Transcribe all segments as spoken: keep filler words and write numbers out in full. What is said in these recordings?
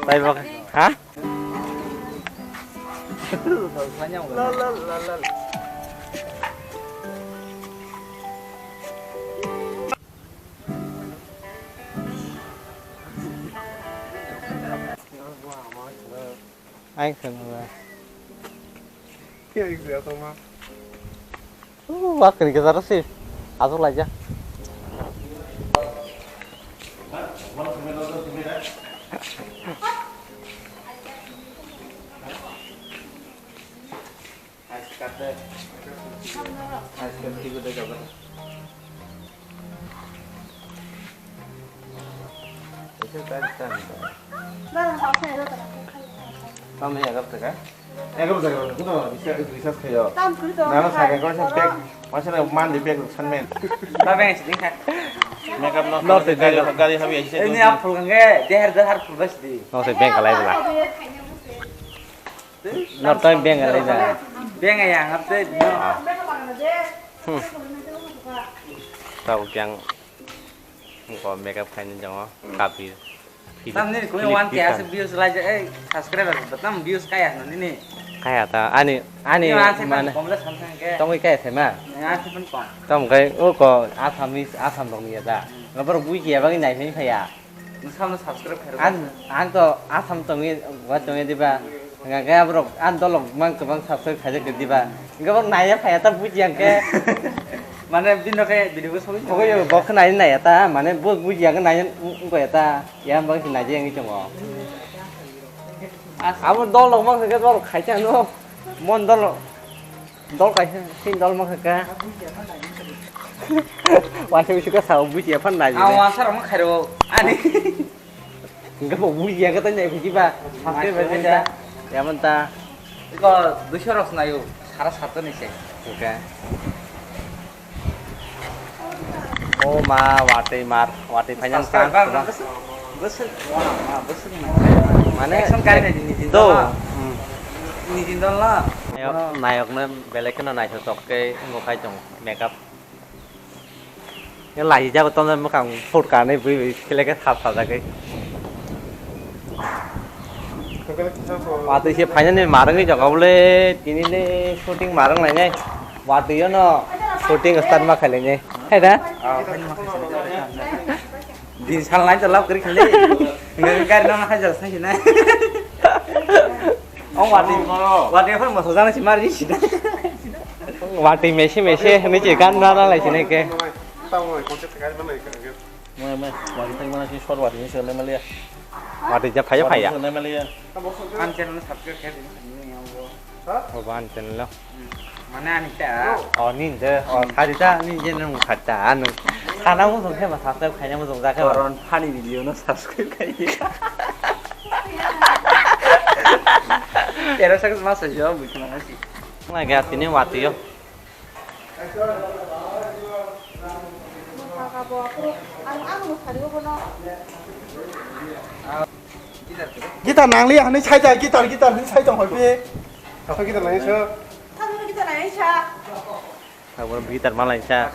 Pai bak. Ha? Ang khwna ba. Khe ang siya tongma. Uh, wak ni kisa rasi. Asuk laija. Tamo ya gap taka. Egar jaga rok kuno bisa research khayo. Nana saga ko sa pek, masa na man di pek san men. Ba beng sidi kha. Makeup no. No se gari gari habi aise. Ini apul kangge, deher dehar pul bas di. No se beng kalai bela. No time beng kalai da. Beng ya ngap te. Hmm. Tau kyang. Ko makeup khaini jongo kapi. Tam nini kumi one K aswk views lai je, eh, subscriber tam views kaya no nini. Kaya ta ani ani mane. Tongwi kaya thema. Tam kai o ko Assamese Assam dong ya da. Ngabar bui ya bang nai phai phaya. Nusam no subscribe khairo. Ang ang to Assam tongwi wa tongwi diba. Hwnka khe aborok ani dolok mang kwbang subscribe khaijak khe diba. Hwnka bo naiya phaiya ta buji ang khe. Mane bini rok khe video bo sogwi. Sogwi yo, bo khe nai naiya ta, mane bo buji ang khe nai wngkha ya ta. Yang bang si naijak wngwi tongo. Abo dolok mang khe dolok khaisa no. Mon dolok. Dol kaisa, sin dol ma kha ka. Waisa bisu ka sao buji ya phan nai. Aw, asar ma khairo ani. Hingke bo buji ya ka tanya buji ba. Saste ba ta. Ya man ta. Iko duiso rok nayo, sara sato ni se. Oke. O ma, watwi mar, watwi phainang ta. Mane action kari nai nini jin dol. Hmm. Nini jin dol na. Nayok, nayok no belai kheno naithotok khe wngkha tong makeup. Lai jago ton mokang phut kanwi bui bui khlai khe sap sap jagwi. Watwi se phainani marwngwi jaga bole tini le shooting marwng lainai. Watwi no shooting start ma khailai nai. Hai da? Din sal nai chalap kri khale. Ngai kar na hai jal sai na. Ong watwi. Watwi phar ma sojana si mari si. Watwi mesi mesi ni che kan na na lai si ne ke. Tamo content kari mana ikan. Mai, mai, wari thai mana si short wari ni sele malia. Wari ja phaya phaya. Sele malia. An channel subscribe khe din. Obo an channel lo. Mane ani ta. O nin de, o sari ta nin je nung khata anu. Sana mo song khe ma subscribe khaina mo song ja khe. Koron funny video no subscribe khai. Tero sak ma sa jo bu khna si. Na ga tini wati yo. Guitar nangliya hwnwi sai ta, guitar, guitar hwnwi sai tong hoi phi. Sa guitar nangya sa. Sa guitar nangya sa. Sa bo guitar malai sa.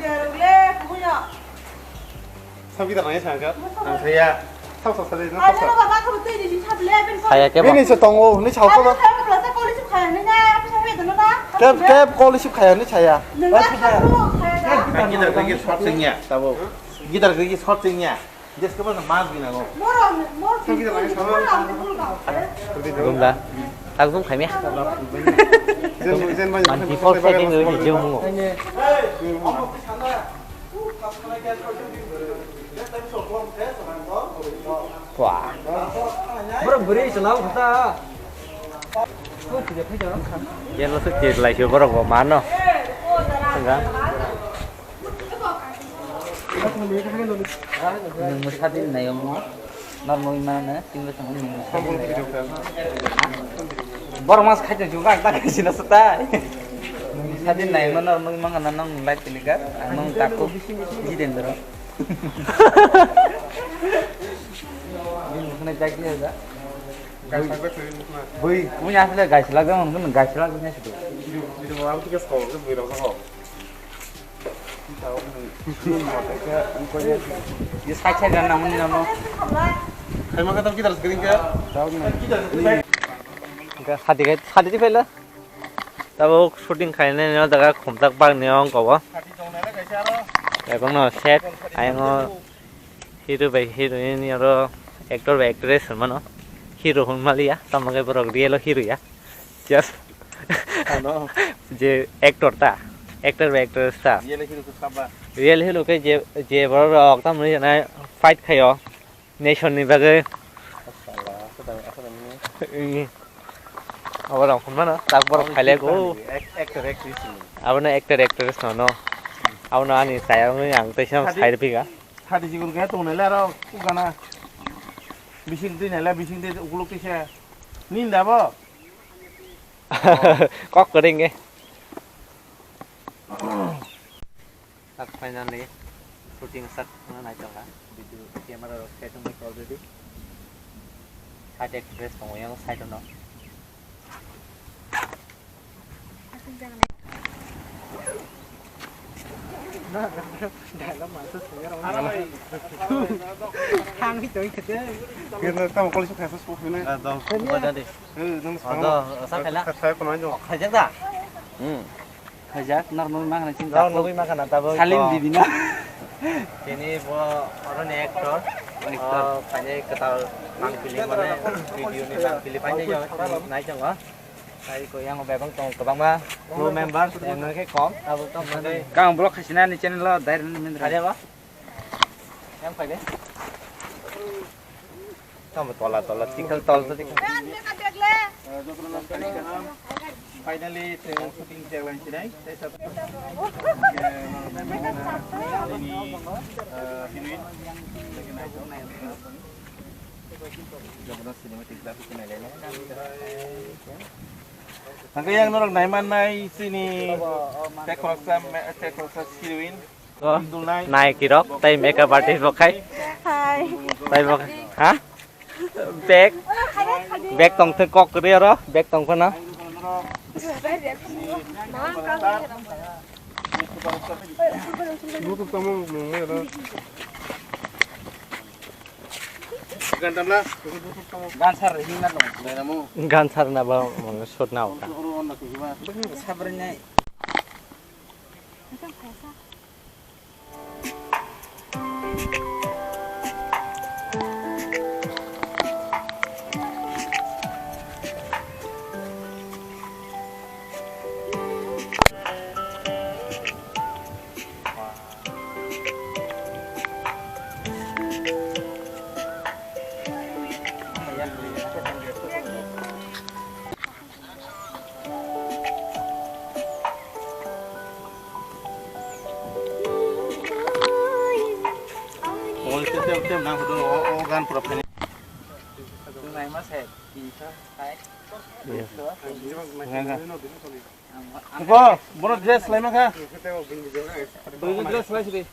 Sa guitar nangya sa ka. Ang saya. Sa sa sa sa. Saya ke ba. Bini se tongo hwnwi sa ko. Kep kep call receive khaya hwnwi saya. Guitar khe short singya tabo. Guitar khe short singya. Jeske ba mas gina go. Moro, moro. Gumda. Tak zoom khaimya. Jen jen ba. Man default setting oi ni jemu. Wah. Bro, beri selau kita. Jen lo sik lai sio borok bo mano. Enggak. Nwng mwsa din nai omo. Norok nugwi mano, tini bwskango nwng mwsa din nai. Borok mas khai tong chukha, ang ta khai sina sa tai. Nwng mwsa din nai omo, norok nugwi mano, nwng like tini kha, ang nwng takhuk Jitendra. Bini mwkhwnai jak ya da. Bui, bui asle gaisilak jang, nwng gaisilak jang situ. Ye sai sai dan nang mani nang. Hadi kai, hadi di phaila. Tabuk shooting khainani o jaga khumjak bagni o wngkha o. Ebongno set, ayang o hero bai heroine ni oro actor bai actress hinmano. Hero hinmaliya, tamo khe borok real o hero ya. Just ano. Je actor ta, actor bai actress ta. Real hero khe saba. Real hero khe je, je borok rok tamoni jana fight khaio. Nation ni bagwi. Asala, asala, asala ni. Abo rok phunmano, tak borok khailai go. Actor, actress ni. Abono actor, actress no, no. Abono ani chaya wngwi ang teisa side phiga. Hadi jigun khe tong nai le aro ukana. Bising twi nai le, bising twi ukuluk twi se. Nin da bo? Kok kwrwi nge. Tak finally shooting start khna nai tongkha. Video camera rok set wngwi already. Side actress tongo yang side no. Thangwi tongwi khede. Kena tamo college khaisa sokphina. Ah, dong, bajan di. Eh, nang. Oh, do, sa khaila. Khaisa kono ajo. Khaijak da? Hmm. Khaijak, nar nugwi mankha na chini. Nar nugwi mankha na tabuk. Salim Bibi na. Tini bo oroni actor. Actor. Oh, khainai kwtal mangpili mane video ni mangpili painai yo, nai tongo. Tei ko yang bebang tong kwbangma crew members, yang nang khe kom, tabuk tong nang khe. Kang vlog khaisina ni channel o direct ni mendra. Ada ba? Yang pai de. Tamo tola, tola, tikal, tol, tol, tikal. Finally, training shooting jaga sinai. Tei sa, eh, ini, eh, heroine. Jogono cinematic lagu sinai lai. Hangke yang norok naiman nai sini. Tei khoroksa, tei khoroksa heroine. Naikirok, tei makeup artist bo khai. Hai. Tei bo, ha? Bag. Bag tong thung kok kwrwi oro, bag tong phano. Gansar hinna dong. Gansar na ba mong sot na ka. Sabrina. Bo, bono dress laima kha. Dress lai sidi.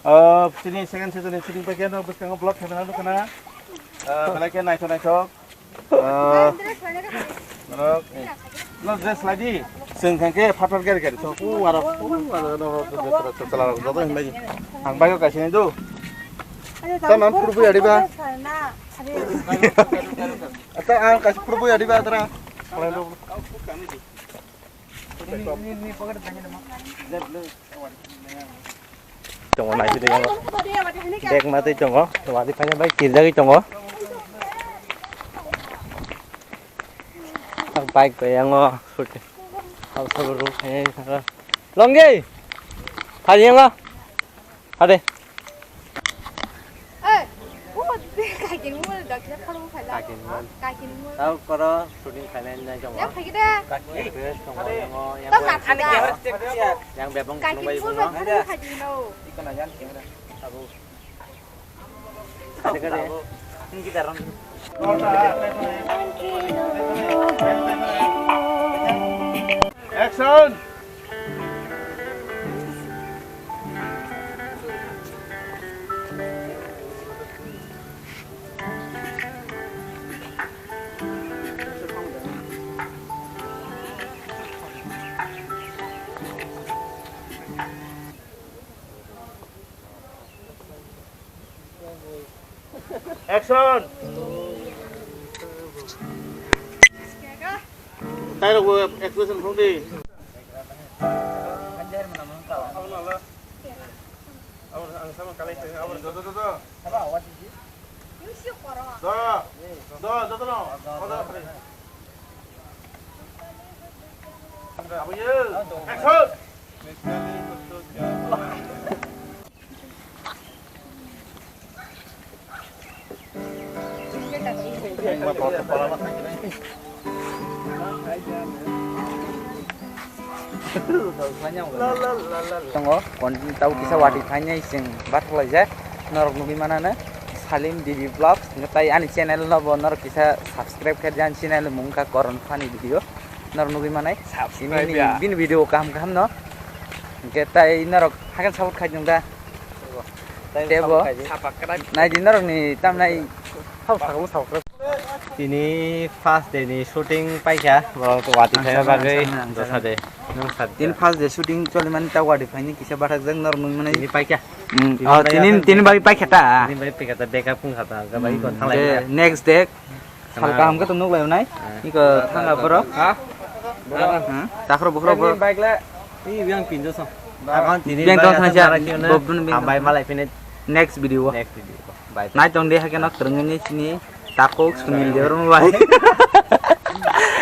Ah, sini second season ni shooting paikhe no bwskango vlog khaimani nukha na. Ah, belai khe naithok naithok. Ah, norok, eh, no dress lai di. Chwng thangkhe phatar gari gari thok. U wara, u wara no, chala rok joto hinbai. Ang bai kaisa hindu. Tamam purbu yari ba. Ata ang kaisa purbu yari ba tara. Tongo naisidi tongo. Bag matwi tongo. Wadi phaina bai kirjagwi tongo. Ang bike bai yango. Sabo sabo rung khainai thango. Longgi! Phai yango. Hade. Oi, o, kakin mul, dakle khoro phala. Kakin mul. Kakin mul. Tau koro shooting khainai nai tongo. Ya, phai de. Actress tongo, yang tau bai mat ada. Yang bebong kakin khulumbai mul, bono. Phai de, phai de, no. Ikona yan camera. Tabu. Hade, hade. Ini kita run. Action! Action! Tairok bo expression phung di. Aboni, ang sama kalai se, aboni, do, do, do, do. Do, do, do, do, no. Do, do. Aboni, action! Tongo, continue tau kisa wati phainai chwng bathalaijak. Norok nugwi manano Salim D D Vlogs, hwnkhe tai ani channel no bo norok kisa subscribe khe, ani channel mung kha Koron Funny Video. Norok nugwi manai. Subscribe bini, ya. Bini video kaham kaham no. Hwnkhe tai norok haikhe support khai tong da. Tei tebo. Naidi norokni tamnai. Tini first day ni shooting paikha, bo wati phaina bagwi dosa de. Nwng sa de. Tini first day shooting choli mani ta wati phaini kisa bathakjak norok nung mani. Tini paikha. Mm, tini oh, bai tini, tini bai paikha ta. Tini bai paikha ta, backup wngkha ta, gabai ko thanglai. Next day. Sal kaham khe to nuk lai nai. Iko thanga borok. Ha? Takhro bukhro borok. Bike le. Ini biang pinjo so. Abang tini bike tong thangsa. Bobdun bing. Hambai malai phine. Next video. Next video. Bye. Nai tong de hakeno kwrwngni chini takhuk Sunil Debbarma bai.